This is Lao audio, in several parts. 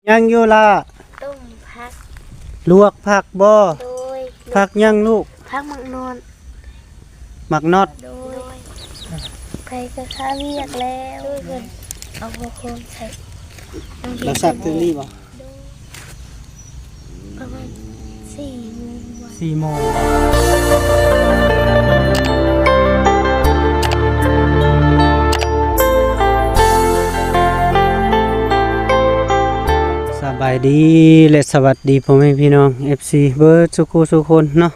ຫຍັງຢູ່ລະ? ຕົ້ມຜັກ. ລວກຜັກບໍ່? ໂດຍ. ຜັກຫຍັງລູກ? ຜັກໝາກນອດ. ໝາກນອດ. ໂດຍ. ໄປກໍຄາວຽກແລ້ວ. ໂດຍ. ເພິ່ນເອົາຫົວໂຄມໃສ່. ລະສັກເທື່ອນີ້ບໍ່? ໂດຍ. ປະມານສີ່ໂມງ. ສີ່ໂມງ. ສະບາຍດີ ແລະ ສະຫວັດດີພໍ່ແມ່ພີ່ນ້ອງ ເອັຟຊີ ເບິດສູ່ຄູ່ສູ່ຄົນເນາະ.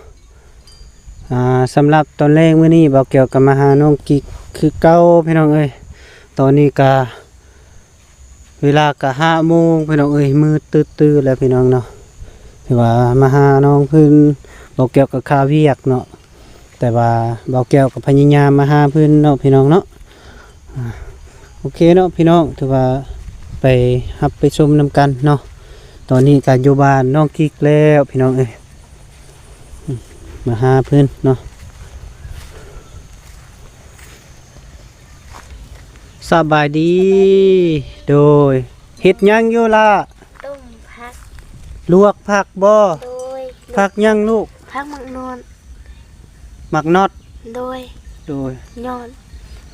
ອ່າ ສຳລັບຕອນແລງມື້ນີ້ ບ່າວແກ້ວກໍມາຫານ້ອງກິກຄືເກົ່າພີ່ນ້ອງເອີຍ. ຕອນນີ້ກໍ ເວລາກະຫ້າໂມງພີ່ນ້ອງເອີຍ ມືດຕື້ໆແລ້ວພີ່ນ້ອງເນາະ. ຖືວ່າມາຫານ້ອງເພິ່ນ ບ່າວແກ້ວກໍຄາວຽກເນາະ, ແຕ່ວ່າບ່າວແກ້ວກໍພະຍາຍາມມາຫາເພິ່ນເນາະພີ່ນ້ອງເນາະ. ອ່າ ໂອເຄເນາະພີ່ນ້ອງ ຖືວ່າໄປຮັບໄປຊົມນຳກັນເນາະ. ຕອນນີ້ກໍຢູ່ບ້ານນ້ອງກິກແລ້ວພີ່ນ້ອງເອີຍ. ອືມ ມາຫາເພິ່ນເນາະ. ສະບາຍດີ. ໂດຍ. ເຮັດຫຍັງຢູ່ລະ? ຕົ້ມຜັກ. ລວກຜັກບໍ່? ໂດຍ. ຜັກຫຍັງລູກ? ຜັກໝາກນອດ. ໝາກນອດ. ໂດຍ. ໂດຍ. ຍອດ.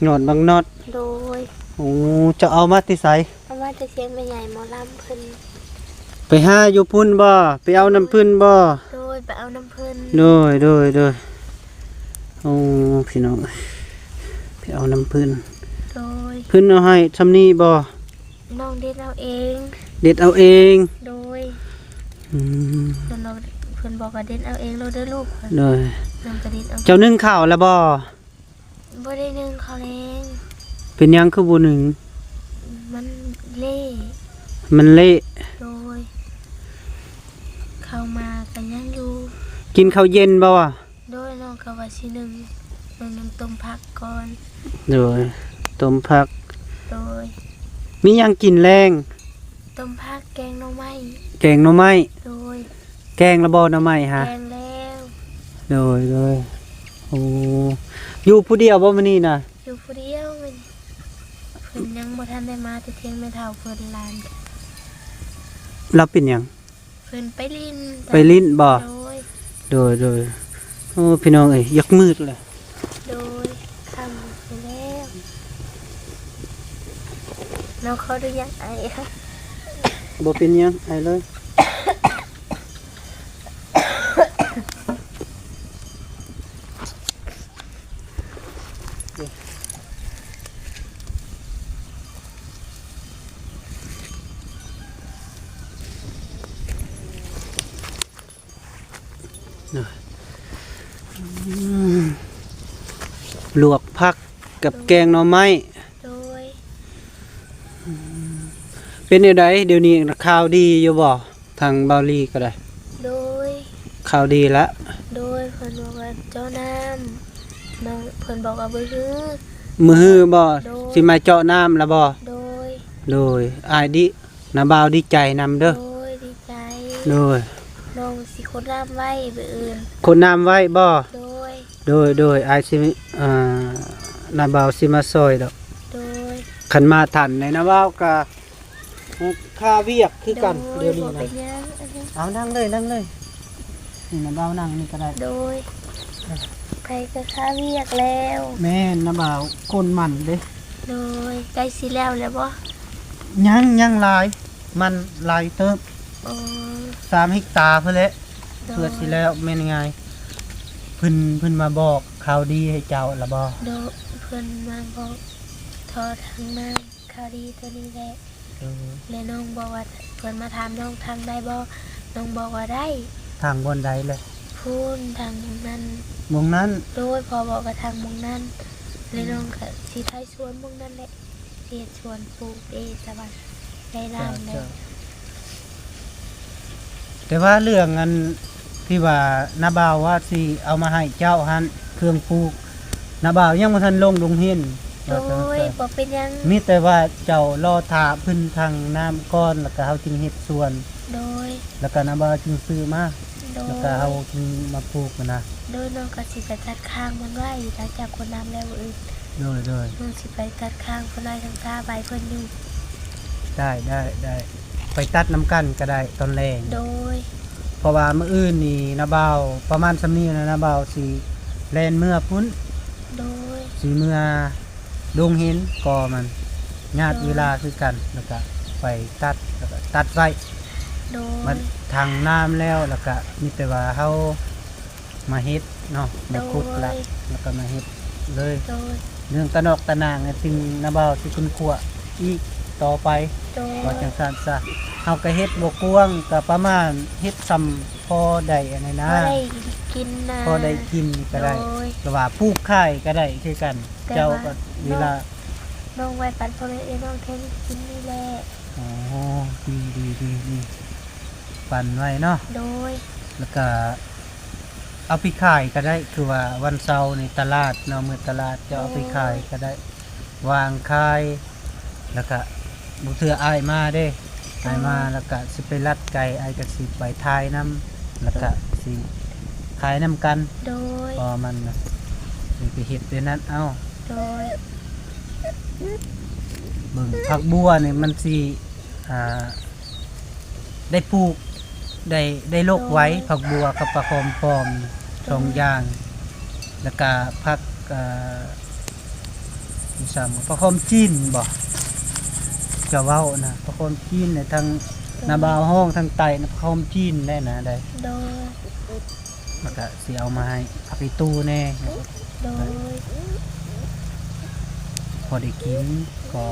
ຍອດໝາກນອດ. ໂດຍ. ໂອ້ ເຈົ້າເອົາມາແຕ່ໃສ? ເອົາມາແຕ່ສຽງແມ່ໃຫຍ່ໝໍລຳເພິ່ນ. ໄປຫາຢູ່ພຸ້ນບໍ່? ໄປເອົານຳເພິ່ນບໍ່? ໂດຍ ໄປເອົານຳເພິ່ນ. ໂດຍ ໂດຍ ໂດຍ. ໂອ້ ພີ່ນ້ອງ ໄປເອົານຳເພິ່ນ. ໂດຍ. ເພິ່ນເອົາໃຫ້ຊ່ຳນີ້ບໍ່? ນ້ອງເດັດເອົາເອງ. ເດັດເອົາເອງ. ໂດຍ. ອືມ ເພິ່ນບອກ ເພິ່ນບອກວ່າເດັດເອົາເອງໂລດເດີລູກ. ໂດຍ. ນ້ອງກໍເດັດເອົາ. ເຈົ້າໜຶ້ງເຂົ້າແລ້ວບໍ່? ບໍ່ໄດ້ໜຶ້ງເຂົ້າແລງ. ເປັນຫຍັງຄືບໍ່ໜຶ້ງ? ມັນເລະ. ມັນເລະ. ໂດຍ. ເຂົ້າມາກໍຍັງຢູ່. ກິນເຂົ້າເຢັນບໍ່? ໂດຍ. ນ້ອງກໍວ່າຊິໜຶ້ງ ນ້ອງໜຶ້ງຕົ້ມຜັກກ່ອນ. ໂດຍ. ຕົ້ມຜັກ. ໂດຍ. ມີຫຍັງກິນແລງ? ຕົ້ມຜັກ ແກງໜໍ່ໄມ້. ແກງໜໍ່ໄມ້. ໂດຍ. ແກງລະບໍ່ໜໍ່ໄມ້ຫະ? ແກງແລ້ວ. ໂດຍ ໂດຍ. ໂອ້ ຢູ່ຜູ້ດຽວບໍ່ມື້ນີ້ນະ? ຢູ່ຜູ້ດຽວ. ເພິ່ນຍັງບໍ່ທັນໄດ້ມາແຕ່ທ່ຽງ ແມ່ເຖົ້າເພິ່ນ ຫຼານ. ລາວເປັນຫຍັງ? ເພິ່ນໄປຫຼິ້ນ. ໄປຫຼິ້ນບໍ່? ໂດຍ. ໂດຍ ໂດຍ. ໂອ້ ພີ່ນ້ອງເອີຍ ຢາກມືດແລ້ວ. ໂດຍ. ຄ່ຳແລ້ວ. ນ້ອງຂໍອະນຸຍາດໄອ. ບໍ່ເປັນຫຍັງ ໄອເລີຍ. ລວກຜັກກັບແກງໜໍ່ໄມ້. ໂດຍ. ເປັນແນວໃດດຽວນີ້ ຂ່າວດີຢູ່ບໍ່? ທາງບ່າວລີກໍໄດ້. ໂດຍ. ຂ່າວດີລະ. ໂດຍ. ເພິ່ນບອກວ່າເຈາະນ້ຳ ນ້ອງ ເພິ່ນບອກວ່າມື້ຮື. ມື້ຮືບໍ່? ໂດຍ. ຊິມາເຈາະນ້ຳລະບໍ່? ໂດຍ. ໂດຍ. ອ້າຍດີ ນ້າບ່າວດີໃຈນຳເດີ. ໂດຍ. ດີໃຈ. ໂດຍ. ນ້ອງຊິຂົນນ້ຳໄວ້ມື້ອື່ນ. ຂົນນ້ຳໄວ້ບໍ່? ໂດຍ. ໂດຍ ໂດຍ. ອ້າຍຊິ ເອີ ນ້າບ່າວຊິມາຊ່ອຍດອກ. ໂດຍ. ຄັນມາທັນໃນນ້າບ່າວກໍ ຄາວຽກຄືກັນ. ໂດຍ. ດຽວນີ້ນະ ບໍ່ເປັນຫຍັງ. ເອົາ ນັ່ງເລີຍ ນັ່ງເລີຍ. ນີ້ນະ ບ່າວນັ່ງນີ້ກໍໄດ້. ໂດຍ. ໄປກໍຄາວຽກແລ້ວ. ແມ່ນນະ ບ່າວ ຄົນມັນເດ້. ໂດຍ. ໃກ້ຊິແລ້ວແລ້ວບໍ່? ຍັງ ຍັງຫຼາຍ ມັນຫຼາຍເຕີບ. ອໍ ສາມເຮັກຕາພຸ້ນແຫຼະ. ໂດຍ. ເພື່ອຊິແລ້ວແມ່ນງ່າຍ. ເພິ່ນ ເພິ່ນມາບອກຂ່າວດີໃຫ້ເຈົ້າລະບໍ່? ໂດຍ. ເພິ່ນມາບອກ ໂທທາງມາ ຂ່າວດີໂຕນີ້ແຫຼະ. ໂດຍ. ແລະ ນ້ອງບອກວ່າ ເພິ່ນມາຖາມນ້ອງທາງໄດ້ບໍ່? ນ້ອງບອກວ່າໄດ້. ທາງບ່ອນໃດລະ? ພຸ້ນ ທາງໝ່ອງນັ້ນ. ໝ່ອງນັ້ນ? ໂດຍ. ພໍ່ບອກວ່າທາງໝ່ອງນັ້ນ. ແລະ ອືມ ນ້ອງກໍຊິໄຖສວນໝ່ອງນັ້ນແຫຼະ ຊິເຮັດສວນປູກເອງ ສະບາຍ ໄດ້ນ້ຳແລ້ວ. ເຈົ້າ ເຈົ້າ. ແຕ່ວ່າເລື່ອງອັນທີ່ວ່ານ້າບ່າວວ່າຊິເອົາມາໃຫ້ເຈົ້າຫັ້ນ ເຄື່ອງປູກ ນ້າບ່າວຍັງບໍ່ທັນລົງໂຮງຮຽນ. ໂດຍ. ບໍ່ເປັນຫຍັງ. ມີແຕ່ວ່າເຈົ້າລໍຖ້າເພິ່ນທັງນ້ຳກ່ອນ ແລ້ວກໍເຮົາຈຶ່ງເຮັດສວນ. ໂດຍ. ແລ້ວກໍນ້າບ່າວຈຶ່ງຊື້ມາ. ໂດຍ. ແລ້ວກໍເຮົາຈຶ່ງມາປູກຫັ້ນນະ. ໂດຍ. ນ້ອງກໍຊິໄປຕັດຄ້າງມັນໄວ້ ຫຼັງຈາກຂົນນ້ຳແລ້ວມື້ອື່ນ. ໂດຍ ໂດຍ. ນ້ອງຊິໄປຕັດຄ້າງເພິ່ນໄວ້ ທັງຖ້າໃບເພິ່ນຢູ່. ໄດ້ ໄດ້ ໄດ້. ໄປຕັດນຳກັນກໍໄດ້ຕອນແລງ ໂດຍ ເພາະວ່າມື້ອື່ນນີ້ນ້າບ່າວປະມານສ່ຳນີ້ນະ ນ້າບ່າວຊິແລ່ນເມືອພຸ້ນ ໂດຍ ຊິເມືອດົງເຫັນກໍມັນຍາດ ໂດຍ ເວລາຄືກັນ ແລ້ວກະໄປຕັດ ແລ້ວກະຕັດໄວ້ ໂດຍ ມາທາງນ້ຳແລ້ວ ແລ້ວກະມີແຕ່ວ່າເຮົາ ມາເຮັດເນາະ ມາຂຸດລະ ໂດຍ ແລ້ວກໍມາເຮັດເລີຍ ໂດຍ ເລື່ອງຕະໜອກຕະໜາງນີ້ ຈຶ່ງນ້າບ່າວຊິຄົ້ນຄວ້າອີກຕໍ່ໄປ ໂດຍ ວ່າຈັ່ງຊັ້ນຊະ ເຮົາກໍເຮັດບໍ່ກວ້າງ ກໍປະມານເຮັດສ່ຳພໍໄດ້ອັນນີ້ນະ ພໍໄດ້ກິນນະ ພໍໄດ້ກິນນີ້ກໍໄດ້ ໂດຍ ແຕ່ວ່າປູກຂາຍກໍໄດ້ຄືກັນ ແຕ່ວ່າ ເຈົ້າກໍເວລາ ນ້ອງ ນ້ອງໄວ້ປັນພໍ່ແມ່ເອື້ອຍນ້ອງແຄ່ນີ້ກິນນີ້ແຫຼະ ອໍ ດີໆໆໆ ປັນໄວ້ເນາະ ໂດຍ ແລ້ວກໍ ເອົາໄປຂາຍກໍໄດ້ ຄືວ່າວັນເສົານີ້ຕະຫຼາດເນາະ ມື້ຕະຫຼາດ ເຈົ້າເອົາໄປຂາຍກໍໄດ້ ໂດຍ ວາງຂາຍ ແລ້ວກະບາງເທື່ອອ້າຍມາເດ້ ໂດຍ ອ້າຍມາແລ້ວກະຊິໄປລັດໄກ່ ອ້າຍກະຊິໄປຖ່າຍນຳ ແລ້ວກະ ໂດຍ ຊິຂາຍນຳກັນ ໂດຍ ເພາະວ່າມັນນະ ຊິໄປເຮັດແບບນັ້ນເອົາ ໂດຍ ເບິ່ງຜັກບົ່ວນີ້ມັນຊິ ອ່າ ໄດ້ປູກ ໄດ້ ໄດ້ລົກໄວ ໂດຍ ຜັກບົ່ວກັບປາຄອມປ້ອມ ໂດຍ ສອງຢ່າງ ແລ້ວກະຜັກ ເອີ ອີ່ຫຍັງ ປາຄອມຈີນບໍ ຈະເວົ້ານະ ປາຄອມຈີນນີ້ ທັງ ໂດຍ ນ້າບ່າວຮ້ອງທາງໃຕ້ນະ ປາຄອມຈີນແດ່ນະ ໄດ້ ໂດຍ ແລ້ວກະຊິເອົາມາໃຫ້ພັກອີ່ຕູ້ແດ່ ໂດຍ ພໍໄດ້ກິນກໍ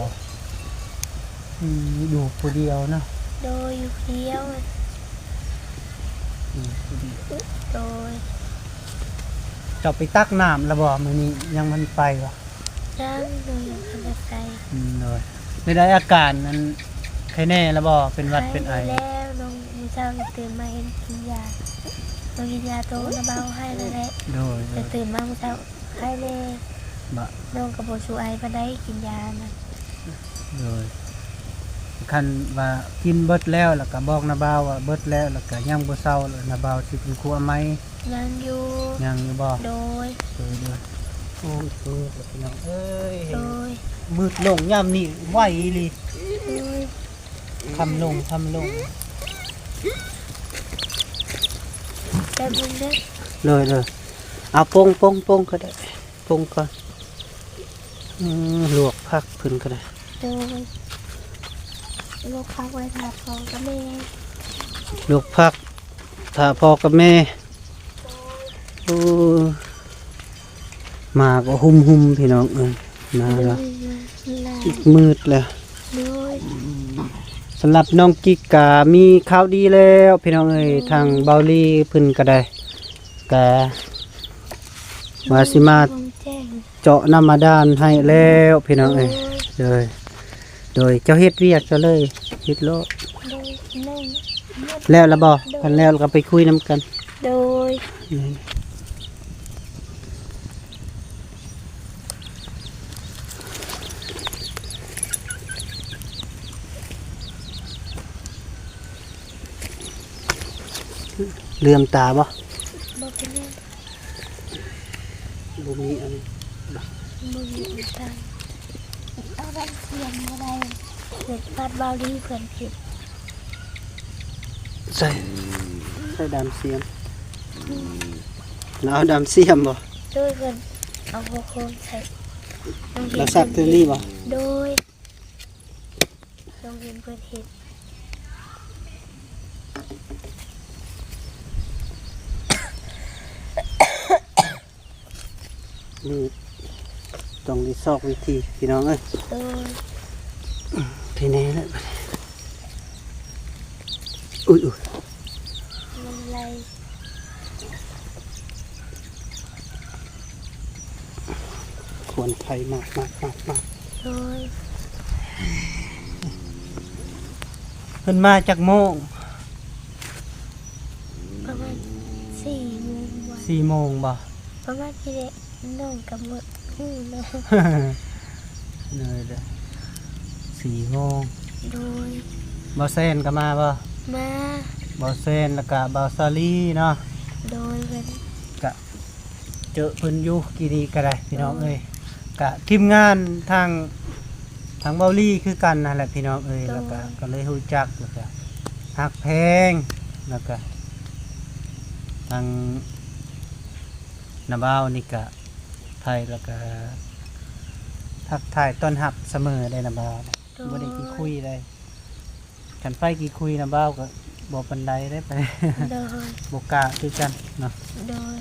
ອືມ ຢູ່ຜູ້ດຽວເນາະ ໂດຍ ຢູ່ຜູ້ດຽວ ອືມ ຜູ້ດຽວ ໂດຍ ເຈົ້າໄປຕັກນ້ຳລະບໍ່ມື້ນີ້ ຍັງບໍ່ໄປບໍ່? ຍັງ ໂດຍ ຍັງບໍ່ໄປ ອືມ ໂດຍ ໄດ້ ໄດ້ອາການອັນ ໄຄແນ່ລະບໍ່? ເປັນຫວັດເປັນໄອ ໄຄແນ່ແລ້ວ ນ້ອງ ມື້ເຊົ້ານີ້ຕື່ນມາເຫັນກິນຢາ ນ້ອງກິນຢາໂຕນະ ເບົາໄຫ້ແລ້ວແຫຼະ ໂດຍ ແຕ່ຕື່ນມາມື້ເຊົ້າ ໄຄແນ່ ບະ ນ້ອງກໍບໍ່ສູ້ໄອປານໃດ ກິນຢານະ ໂດຍ ຄັນວ່າກິນເບິດແລ້ວ ແລ້ວກໍບອກນ້າບ່າວວ່າເບິດແລ້ວ ແລ້ວກໍຍັງບໍ່ເຊົາ ແລ້ວນ້າບ່າວຊິເປັນຄົວໃໝ່ ຍັງຢູ່ ຍັງຢູ່ບໍ່? ໂດຍ ເອີ ໂດຍ ໂອ້ຍ ມືດແລ້ວພີ່ນ້ອງເອີຍ ໂດຍ ມືດລົງຍາມນີ້ໄວອີ່ຫຼີ ໂດຍ ຄ່ຳລົງ ຄ່ຳລົງ ແປັບໜຶ່ງເດີ ໂດຍ ໂດຍ ເອົາ ປົງ ປົງ ປົງກໍໄດ້ ປົງກ່ອນ ອືມ ລວກຜັກເພິ່ນກໍໄດ້ ໂດຍ ລວກຜັກໄວ້ຖ້າພໍ່ກັບແມ່ ລວກຜັກຖ້າພໍ່ກັບແມ່ ໂອ້ ໝາກໍຫຸ່ມໆ ພີ່ນ້ອງເອີຍ ມາແລ້ວ ໂດຍ ມືດແລ້ວ ໂດຍ ສຳລັບນ້ອງກິກກະມີຂ່າວດີແລ້ວ ພີ່ນ້ອງເອີຍ ໂດຍ ທາງເບົາລີເພິ່ນກໍໄດ້ ກະວ່າຊິມາ ແຈ້ງ ເຈາະນ້ຳບາດານໃຫ້ແລ້ວພີ່ນ້ອງເອີຍ ໂດຍ ໂດຍ ເຈົ້າເຮັດວຽກເຈົ້າເລີຍ ເຮັດໂລດ ໂດຍ ແລ້ວລະບໍ່? ໂດຍ ຄັນແລ້ວລະກໍໄປຄຸຍນຳກັນ ໂດຍ ອືມ ເຫຼື່ອມຕາບໍ່? ບໍ່ເປັນຫຍັງ. ບໍ່ມີອັນ ບໍ່ມີອັນຕາຍ ເອົາດ້ານສຽມກໍໄດ້ ເຮັດບາດເບົາດີເພິ່ນເຮັດ ໃສ່ ໃສ່ດ້ານສຽມ ອືມ ລາວເອົາດ້ານສຽມບໍ່? ໂດຍ ເພິ່ນເອົາຫົວໂຄມໃສ່ ລາວສັກເທື່ອນີ້ບໍ່? ໂດຍ. ຕ້ອງເຫັນເພິ່ນເຮັດ ນີ້ຕ້ອງໄດ້ຊອກວິທີພີ່ນ້ອງເອີຍ ໂດຍ ທີ່ແນ່ແລ້ວ ອຸ້ຍໆ ມັນໄຫຼ ຄວັນໄຟມາກໆໆໆ ໂດຍ ເພິ່ນມາຈັກໂມງ? ປະມານສີ່ໂມງ ສີ່ໂມງບໍ່? ປະມານນີ້ແຫຼະ ນ້ອງກໍບໍ່ຮູ້ເນາະ ໂດຍ ສີ່ໂມງ ໂດຍ ບ່າວແຊນກໍມາບໍ່? ມາ ບ່າວແຊນ ແລ້ວກະບ່າວສາລີເນາະ ໂດຍ ເພິ່ນກະເຈີເພິ່ນຢູ່ກີ້ນີ້ກໍໄດ້ພີ່ນ້ອງເອີຍ ໂດຍ ກະທີມງານທາງ ທາງເບົາລີຄືກັນນັ້ນແຫຼະພີ່ນ້ອງເອີຍ ໂດຍ ແລ້ວກະ ກໍເລີຍຮູ້ຈັກ ແລ້ວກະຮັກແພງ ແລ້ວກະທາງນ້າບ່າວນີ້ກະໄທ ແລ້ວກະທັກທາຍຕ້ອນຮັບສະເໝີໄດ໋ນ້າບ່າວ ໂດຍ ບໍ່ໄດ້ຂີ້ຄຸຍໄດ໋ ຄັນໃຜຂີ້ຄຸຍນ້າບ່າວກໍບໍ່ປານໃດເດ້ ໂດຍ ບໍ່ກ້າຄືກັນເນາະ ໂດຍ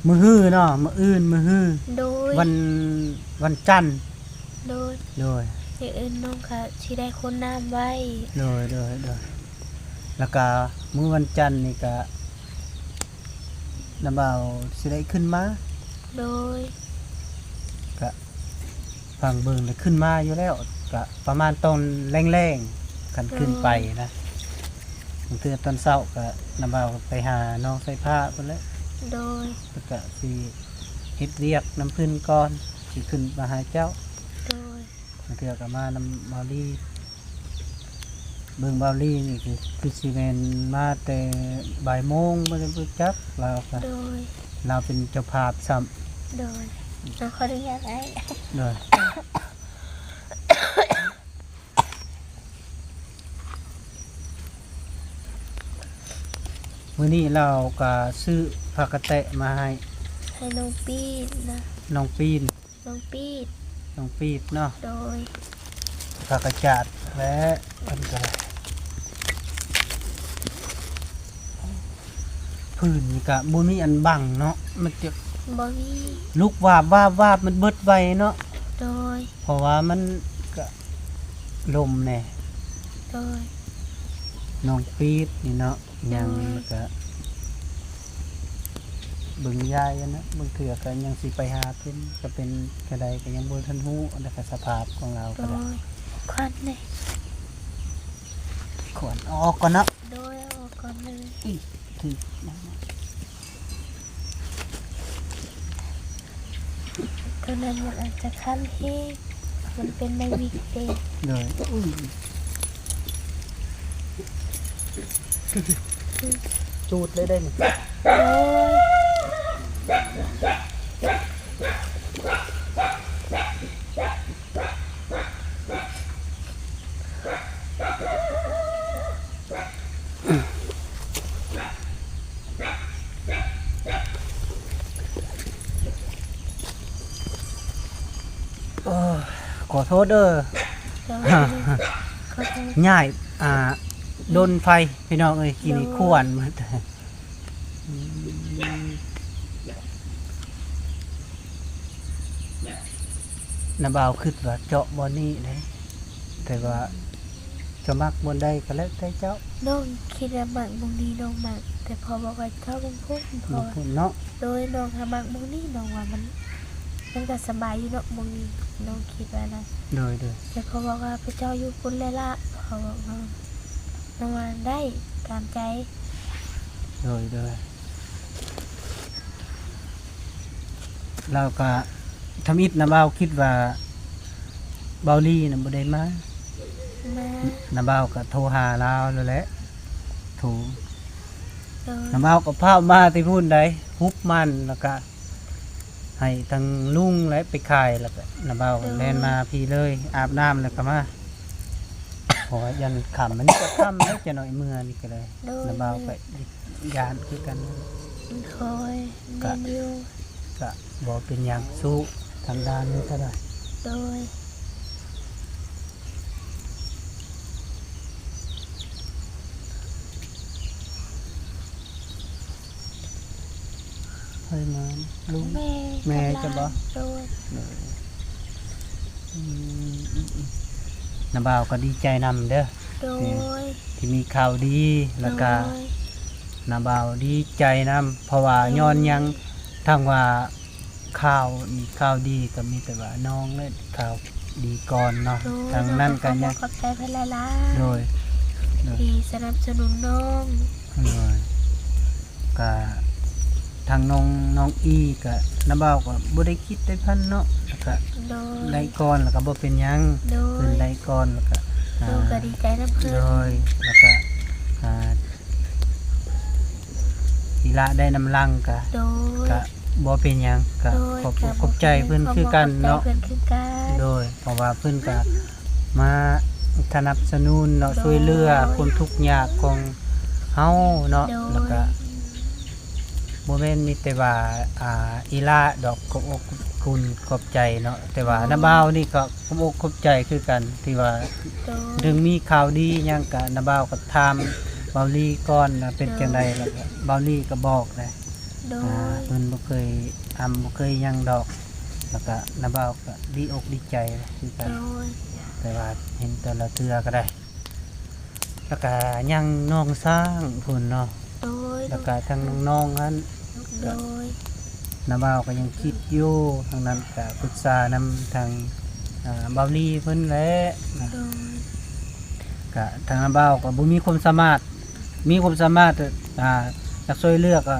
ມື້ຮືເນາະ ມື້ອື່ນ ມື້ຮື ໂດຍ ວັນ ວັນຈັນ ໂດຍ ໂດຍ ມື້ອື່ນນ້ອງກະຊິໄດ້ຂົນນ້ຳໄວ້ ໂດຍ ໂດຍ ໂດຍ ແລ້ວກະມື້ວັນຈັນນີ້ກະ ນ້າບ່າວຊິໄດ້ຂຶ້ນມາ ໂດຍ ກະຟັງເບິ່ງ ໄດ້ຂຶ້ນມາຢູ່ແລ້ວ ກະປະມານຕອນແລງໆ ຄັນຂຶ້ນໄປນະ ບາງເທື່ອຕອນເຊົ້າກະນ້າບ່າວໄປຫານ້ອງສາຍຟ້າພຸ້ນແຫຼະ ໂດຍ ແລ້ວກະຊິເຮັດວຽກນຳເພິ່ນກ່ອນ ຊິຂຶ້ນມາຫາເຈົ້າ ໂດຍ ບາງເທື່ອກໍມານຳເບົາລີ ເບິ່ງເບົາລີນີ້ຄື ຄືຊິແມ່ນມາແຕ່ບ່າຍໂມງ ບໍ່ໄດ້ຮູ້ຈັກລາວກະ ໂດຍ ລາວເປັນເຈົ້າພາບຊ້ຳ ໂດຍ ຕ້ອງຂໍອະນຸຍາດອ້າຍ ໂດຍ ມື້ນີ້ລາວກະຊື້ຜັກກະແຕະມາໃຫ້ ໃຫ້ນ້ອງປີນນະ ນ້ອງປີນ ນ້ອງປີດ ນ້ອງປີດເນາະ ໂດຍ ຜັກກະຈາດ ແລະ ອັນກະ ພື້ນນີ້ກະບໍ່ມີອັນບັງເນາະ ມັນຈະ ບໍ່ມີ ລຸກວາບວາບວາບ ມັນເບິດໄວເນາະ ໂດຍ ເພາະວ່າມັນກະລົມແດ່ ໂດຍ ນ້ອງປີດນີ້ເນາະ ຍັງ ໂດຍ ແລ້ວກະເບິ່ງຍາຍຫັ້ນນະ ບາງເທື່ອກໍຍັງຊິໄປຫາເພິ່ນ ກໍເປັນແນວໃດກໍຍັງບໍ່ທັນຮູ້ ແລ້ວກໍສະພາບຂອງລາວກໍໄດ້ ໂດຍ ຄວັນເດ້ ຄວັນເອົາອອກກ່ອນເນາະ ໂດຍ ເອົາອອກກ່ອນເລີຍ ອີ ຖືກ ຕົວນັ້ນມັນອາດຈະຄັນແຮງ ມັນເປັນໃນວິກເດ້ ໂດຍ ອຸ້ຍ ຈູດເລີຍໄດ້ນີ້ ໂດຍ ໂອ້ ຂໍໂທດເດີ ໂດຍ ຂໍໂທດ ຍ້າຍ ອ່າ ດົນໄຟ ພີ່ນ້ອງເອີຍ ກິນ ໂດຍ ຂວັນໝົດ ນ້າບ່າວຄິດວ່າເຈາະບ່ອນນີ້ເດ້ ແຕ່ວ່າ ເຈົ້າມັກບ່ອນໃດກໍແລ້ວແຕ່ເຈົ້າ ນ້ອງຄິດວ່າມັກໝ່ອງນີ້ ນ້ອງມັກ ແຕ່ພໍ່ບອກວ່າເຈາະໝ່ອງພຸ້ນ ໝ່ອງພຸ້ນເນາະ ໂດຍ ນ້ອງຫາມັກໝ່ອງນີ້ ນ້ອງວ່າມັນ ມັນກໍສະບາຍຢູ່ເນາະ ໝ່ອງນີ້ ນ້ອງຄິດວ່ານະ ໂດຍ ໂດຍ ແຕ່ພໍ່ບອກວ່າໄປເຈາະຢູ່ພຸ້ນແຫຼະລະ ພໍ່ບອກ ນ້ອງວ່າໄດ້ຕາມໃຈ ໂດຍ ໂດຍ ແລ້ວກໍທຳອິດນ້າບ່າວຄິດວ່າເບົາລີນະບໍ່ໄດ້ມາ ມາ ນ້າບ່າວກໍໂທຫາລາວແລ້ວແຫຼະ ໂທ ໂດຍ ນ້າບ່າວກໍພ້າວມາແຕ່ພຸ້ນໃດ ຮຸບມັນ ແລ້ວກໍໃຫ້ທາງລຸງແຫຼະໄປຂາຍ ແລ້ວກໍນ້າບ່າວກໍ ໂດຍ ແລ່ນມາພີ້ເລີຍ ອາບນ້ຳແລ້ວກໍມາ ເພາະວ່າຢ້ານຄ່ຳ ມັນກໍຄ່ຳແລ້ວ ຈະໜ້ອຍເມືອນີ້ກໍໄດ້ ໂດຍ ນ້າບ່າວກໍຢ້ານຄືກັນ ໂດຍ ແມ່ນຢູ່ ກະບໍ່ເປັນຫຍັງ ສູ້ທາງດ້ານນີ້ກໍໄດ້ ໂດຍ ໃຜມາ ລຸງ ແມ່ ແມ່ ກັບ ເຈົ້າບໍ່ ຫຼານ ໂດຍ ໂດຍ ອືມ ນ້າບ່າວກໍດີໃຈນຳເດີ ໂດຍ ທີ່ ທີ່ມີຂ່າວດີ ແລ້ວກໍ ໂດຍ ນ້າບ່າວດີໃຈນຳ ເພາະວ່າ ໂດຍ ຍ້ອນຫຍັງ ຖ້າຫາກວ່າຂ່າວນີ້ ຂ່າວດີກໍມີແຕ່ວ່ານ້ອງເລີຍ ຂ່າວດີກ່ອນເນາະ ໂດຍ ທາງນັ້ນກໍຍັງ ຂອບໃຈເພິ່ນຫຼາຍໆ ໂດຍ ໂດຍ ທີ່ສະໜັບສະໜູນນ້ອງ ໂດຍ ກະທາງນ້ອງ ນ້ອງອີກະ ນ້າບ່າວກໍບໍ່ໄດ້ຄິດໄດ້ຝັນເນາະ ແລ້ວກະ ໂດຍ ໄດ້ກ່ອນ ແລ້ວກະບໍ່ເປັນຫຍັງ ໂດຍ ເພິ່ນໄດ້ກ່ອນ ແລ້ວກະ ນ້ອງກໍ ອ່າ ດີໃຈນຳເພິ່ນ ໂດຍ ແລ້ວກະ ອ່າ ອີ່ຫຼ້າໄດ້ນຳຫຼັງກະ ໂດຍ ກະ ບໍ່ເປັນຫຍັງ ກະ ໂດຍ ຂອບອົກຂອບໃຈເພິ່ນຄືກັນເນາະ ຂອບໃຈເພິ່ນຄືກັນ ໂດຍ ເພາະວ່າເພິ່ນກະມາສະໜັບສະໜູນເນາະ ໂດຍ ຊ່ວຍເຫຼືອຄວາມທຸກຍາກຂອງເຮົາເນາະ ໂດຍ ແລ້ວກະບໍ່ແມ່ນມີແຕ່ວ່າ ອ່າ ອີ່ຫຼ້າດອກ ຂອບອົກຂອບຄຸນຂອບໃຈເນາະ ແຕ່ວ່າ ໂດຍ ນ້າບ່າວນີ້ກໍຂອບອົກຂອບໃຈຄືກັນ ທີ່ວ່າ ໂດຍ ເຖິງມີຂ່າວດີຫຍັງກະ ນ້າບ່າວກໍຖາມບ່າວລີກ່ອນວ່າເປັນ ໂດຍ ຈັ່ງໃດ ແລ້ວກະບ່າວລີກໍບອກແຫຼະ ໂດຍ ອ່າ ເພິ່ນບໍ່ເຄີຍອຳບໍ່ເຄີຍຫຍັງດອກ ແລ້ວກະນ້າບ່າວກໍດີອົກດີໃຈຄືກັນ ໂດຍ ແຕ່ວ່າເຫັນແຕ່ລະເທື່ອກໍໄດ້ ແລ້ວກະຍັງນ້ອງຊ້າງພຸ້ນເນາະ ໂດຍ ແລ້ວກະທາງນ້ອງໆຫັ້ນ ໂດຍ ນ້າບ່າວກໍຍັງຄິດຢູ່ ທາງນັ້ນກະປຶກສານຳທາງ ອ່າ ບ່າວລີເພິ່ນແຫຼະ ໂດຍ ກະທາງນ້າບ່າວກໍບໍ່ມີຄວາມສາມາດ ມີຄວາມສາມາດ ອ່າ ຢາກຊ່ວຍເຫຼືອກໍ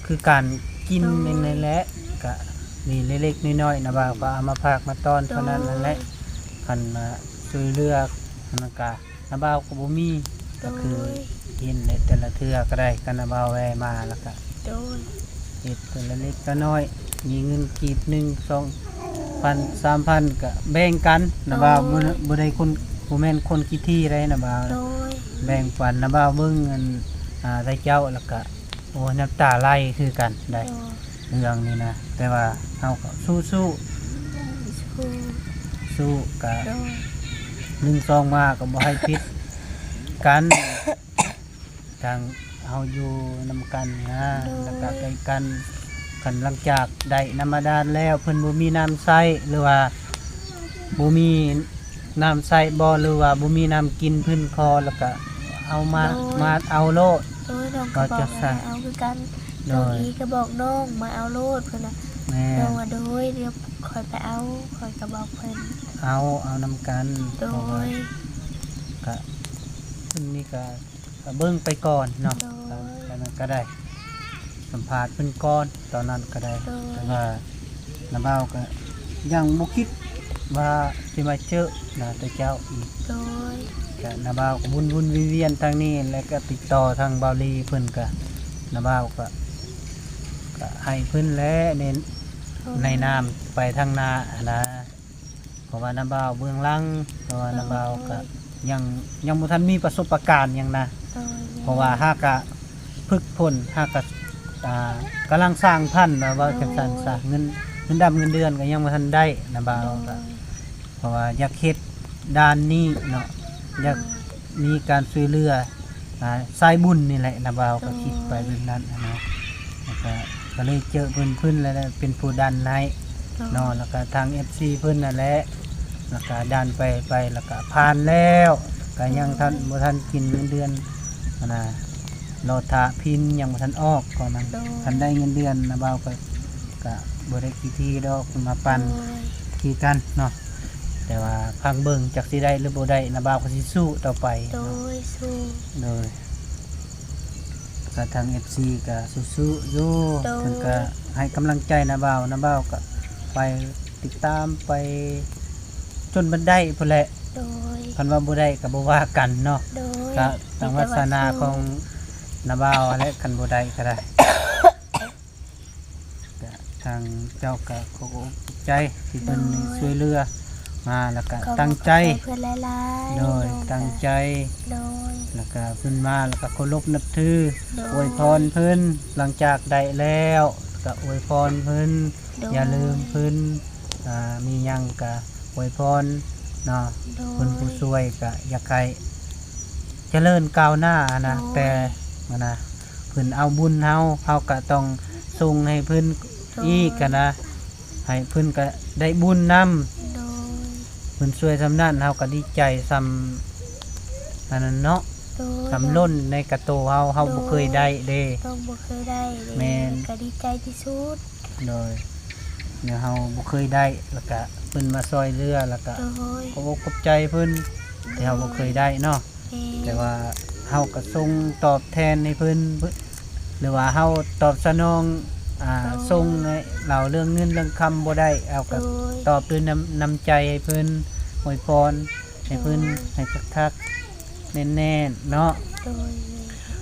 ຄືການກິນ ໂດຍ ນີ້ແຫຼະ ກະມີເລັກໆນ້ອຍໆ ນ້າບ່າວກໍເອົາມາຝາກມາຕ້ອນເທົ່ານັ້ນ ໂດຍ ນັ້ນແຫຼະ ຄັນວ່າຊ່ວຍເຫຼືອ ອັນນັ້ນກະ ນ້າບ່າວກໍບໍ່ມີ ໂດຍ ກໍຄືເຫັນໃນແຕ່ລະເທື່ອກໍໄດ້ ຄັນນ້າບ່າວແວ່ມາແລ້ວກະ ໂດຍ ເຮັດເທື່ອລະເລັກລະນ້ອຍ ມີເງິນກີບໜຶ່ງ ສອງພັນ ສາມພັນ ກະແບ່ງກັນ ໂດຍ ນ້າບ່າວບໍ່ ບໍ່ໄດ້ຄົນ ບໍ່ແມ່ນຄົນຂີ້ຖີ່ໃດ໋ ນ້າບ່າວ ໂດຍ ແບ່ງປັນ ນ້າບ່າວເບິ່ງອັນ ອ່າ ໃສ່ເຈົ້າ ແລ້ວກະ ໂອ້ຍ ນ້ຳຕາໄຫຼຄືກັນໄດ໋ ໂດຍ ເລື່ອງນີ້ນະ ແຕ່ວ່າເຮົາກໍສູ້ໆ ສູ້ ສູ້ກະ ໂດຍ ໜຶ່ງສອງມາກໍບໍ່ໃຫ້ຜິດກັນ ທາງເຮົາຢູ່ນຳກັນນະ ໂດຍ ແລ້ວກະໃກ້ກັນ ຄັນຫຼັງຈາກໄດ້ນ້ຳບາດານແລ້ວ ເພິ່ນບໍ່ມີນ້ຳໃຊ້ ຫຼືວ່າບໍ່ມີ ນ້ຳໃຊ້ບໍ່ ຫຼືວ່າບໍ່ມີນ້ຳກິນພື້ນຄໍ ແລ້ວກະເອົາມາ ໂດຍ ມາເອົາໂລດ ໂດຍ ນ້ອງກໍບອກ ວ່າຈັ່ງຊັ້ນ ໃຫ້ເອົາຄືກັນ ໂດຍ ນ້ອງອີກໍບອກນ້ອງມາເອົາໂລດ ເພິ່ນນະ ແມ່ນ ນ້ອງວ່າ ໂດຍ ດຽວຂ້ອຍໄປເອົາ ຂ້ອຍກໍບອກເພິ່ນ ເອົາ ເອົານຳກັນ ໂດຍ ເພາະວ່າກະ ເພິ່ນນີ້ກະ ກໍເບິ່ງໄປກ່ອນເນາະ ໂດຍ ຕອນນັ້ນກໍໄດ້ ສຳພາດເພິ່ນກ່ອນຕອນນັ້ນກໍໄດ້ ໂດຍ ແຕ່ວ່ານ້າບ່າວກໍຍັງບໍ່ຄິດວ່າຊິມາເຈີໜ້າແຕ່ເຈົ້າອີກ ໂດຍ ກະນ້າບ່າວກໍວຸ່ນໆວຽນໆທາງນີ້ ແລ້ວກໍຕິດຕໍ່ທາງບ່າວລີເພິ່ນ ກະນ້າບ່າວກໍ ກໍໃຫ້ເພິ່ນແຫຼະ ໃນ ໂດຍ ໃນນາມໄປທາງໜ້າຫັ້ນນະ. ເພາະວ່ານ້າບ່າວເບື້ອງຫຼັງ ເພາະວ່າ ໂດຍ ນ້າບ່າວກະຍັງ ຍັງບໍ່ທັນມີປະສົບປະການຫຍັງນະ ໂດຍ ເພາະວ່າຫາກະຝຶກຝົນ ຫາກະ ອ່າ ກຳລັງສ້າງພັນ ວ່າ ໂດຍ ຈັ່ງຊັ້ນຊະ ເງິນ ເງິນດຳເງິນເດືອນກະຍັງບໍ່ທັນໄດ້ ນ້າບ່າວກະ ໂດຍ ເພາະວ່າຢາກເຮັດດ້ານນີ້ເນາະ ຢາກ ໂດຍ ມີການຊ່ວຍເຫຼືອ ອ່າ ສາຍບຸນນີ້ແຫຼະ ນ້າບ່າວກໍ ໂດຍ ຄິດໄປແບບນັ້ນຫັ້ນນະ ແລ້ວກໍ ກໍເລີຍເຈີເພິ່ນ ເພິ່ນແຫຼະເປັນຜູ້ດັນໃຫ້ ໂດຍ ເນາະ ແລ້ວກໍທາງເອັຟຊີເພິ່ນນັ້ນແຫຼະ ແລ້ວກໍດັນໄປ ໄປ ແລ້ວກໍຜ່ານແລ້ວ ກໍຍັງທັນ ໂດຍ ບໍ່ທັນກິນເງິນເດືອນຫັ້ນນະ ລໍຖ້າພິມຍັງບໍ່ທັນອອກ ກໍນັ້ນ ໂດຍ ຄັນໄດ້ເງິນເດືອນ ນ້າບ່າວກໍ ກະບໍ່ໄດ້ຂີ້ຖີ່ດອກ ມາປັ່ນ ໂດຍ ຄືກັນເນາະ ແຕ່ວ່າຟັງເບິ່ງຈັກຊິໄດ້ຫຼືບໍ່ໄດ້ ນ້າບ່າວກໍຊິສູ້ຕໍ່ໄປ ໂດຍ ເນາະ ສູ້ ໂດຍ ກະທາງເອັຟຊີກະສູ້ໆຢູ່ ໂດຍ ເພິ່ນກະໃຫ້ກຳລັງໃຈນ້າບ່າວ ນ້າບ່າວກະໄປຕິດຕາມໄປຈົນມັນໄດ້ພຸ້ນແຫຼະ ໂດຍ ຄັນວ່າບໍ່ໄດ້ກະບໍ່ວ່າກັນເນາະ ໂດຍ ກະຕາມວາດສະໜາຂອງນ້າບ່າວຫັ້ນແຫຼະ ຄັນບໍ່ໄດ້ກະໄດ້ ກະທາງເຈົ້າກະຂໍຂອບໃຈທີ່ເພິ່ນ ໂດຍ ຊ່ວຍເຫຼືອມາ ແລ້ວກະ ຂອບ ຕັ້ງໃຈ ຂອບໃຈເພິ່ນຫຼາຍໆ ໂດຍ ເນາະ ຕັ້ງໃຈ ໂດຍ ແລ້ວກະເພິ່ນມາ ແລ້ວກະເຄົາລົບນັບຖື ໂດຍ ອວຍພອນເພິ່ນ ຫຼັງຈາກໄດ້ແລ້ວ ແລ້ວກະອວຍພອນເພິ່ນ ໂດຍ ຢ່າລືມເພິ່ນ ອ່າ ມີຫຍັງກະອວຍພອນເນາະ ໂດຍ ເພິ່ນຜູ້ຊ່ວຍກະຢາກໃຫ້ ຈະເລີນກ້າວໜ້າຫັ້ນນະ ໂດຍ ແຕ່ຫັ້ນນະ ເພິ່ນເອົາບຸນເຮົາ ເຮົາກະຕ້ອງສົ່ງໃຫ້ເພິ່ນ ໂດຍ ອີກຫັ້ນນະ ໃຫ້ເພິ່ນກະໄດ້ບຸນນຳ ໂດຍ ເພິ່ນຊ່ວຍສ່ຳນັ້ນ ເຮົາກະດີໃຈສ່ຳອັນນັ້ນເນາະ ໂດຍ ສ່ຳລົ້ນໃນກະໂຕເຮົາ ເຮົາ ໂດຍ ບໍ່ເຄີຍໄດ້ເດ້ ຕ້ອງບໍ່ເຄີຍໄດ້ເດ້ ແມ່ນ ກະດີໃຈທີ່ສຸດ ໂດຍ ແນວເຮົາບໍ່ເຄີຍໄດ້ ແລ້ວກະເພິ່ນມາຊ່ອຍເຫຼືອ ແລ້ວກະ ໂດຍ ຂອບອົກຂອບໃຈເພິ່ນ ໂດຍ ທີ່ເຮົາບໍ່ເຄີຍໄດ້ເນາະ ແມ່ນ ແຕ່ວ່າເຮົາກໍສົ່ງຕອບແທນໃຫ້ເພິ່ນ ເພິ່ນ ຫຼືວ່າເຮົາຕອບສະໜອງ ອ່າ ໂດຍ ສົ່ງໃຫ້ເລົ່າເລື່ອງເງິນເລື່ອງຄຳບໍ່ໄດ້ ເຮົາກໍ ໂດຍ ຕອບດ້ວຍນ້ຳ ນ້ຳໃຈໃຫ້ເພິ່ນ ອວຍພອນໃຫ້ເພິ່ນ ໂດຍ ໃຫ້ຄັກໆ ແໜ້ນໆເນາະ ໂດຍ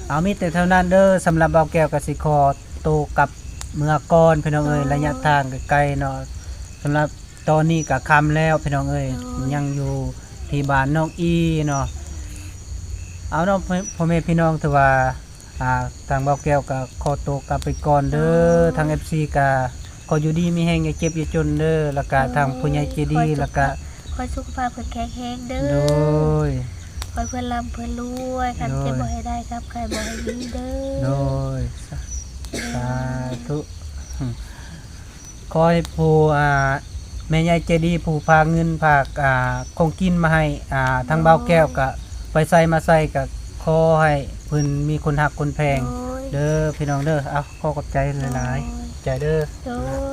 ເອົາ ມີແຕ່ເທົ່ານັ້ນເດີ ສຳລັບບ່າວແກ້ວກໍຊິຂໍໂຕກັບ ເມືອກ່ອນພີ່ນ້ອງເອີຍ ໄດ້ ໄລຍະທາງກໍໄກເນາະ. ສຳລັບຕອນນີ້ກໍຄ່ຳແລ້ວພີ່ນ້ອງເອີຍ ໂດຍ ຍັງຢູ່ທີ່ບ້ານນ້ອງອີເນາະ. ເອົາເນາະ ພໍ່ແມ່ພີ່ນ້ອງ ຖືວ່າ ອ່າ ທາງບ່າວແກ້ວກໍຂໍຕົວກັບໄປກ່ອນເດີ. ໂດຍ ທາງເອັຟຊີກໍຂໍຢູ່ດີມີແຮງ ຢ່າເຈັບຢ່າຈົນເດີ ແລ້ວກໍ ໂດຍ ທາງຜູ້ໃຫຍ່ໃຈດີ ຂໍໃຫ້ສຸຂະ ແລ້ວກໍ ຂໍໃຫ້ສຸຂະພາບເພິ່ນແຂງແຮງເດີ. ໂດຍ ຂໍໃຫ້ເພິ່ນລ່ຳເພິ່ນລວຍ ຄັນເຈັບ ໂດຍ ບໍ່ໃຫ້ໄດ້ ຄັນໄຂ້ບໍ່ໃຫ້ມີເດີ. ໂດຍ ສາ ສາທຸ. ຂໍໃຫ້ຜູ້ ອ່າ ແມ່ໃຫຍ່ໃຈດີ ຜູ້ພາເງິນພາກ ອ່າ ຂອງກິນມາໃຫ້ ອ່າ ທາງ ໂດຍ ບ່າວແກ້ວ ກໍໄປໃສມາໃສ ກໍຂໍໃຫ້ເພິ່ນມີຄົນຮັກຄົນແພງ ໂດຍ ເດີພີ່ນ້ອງເດີ. ເອົາ ຂໍຂອບໃຈຫຼາຍໆ ໂດຍ ໃຈເດີ. ໂດຍ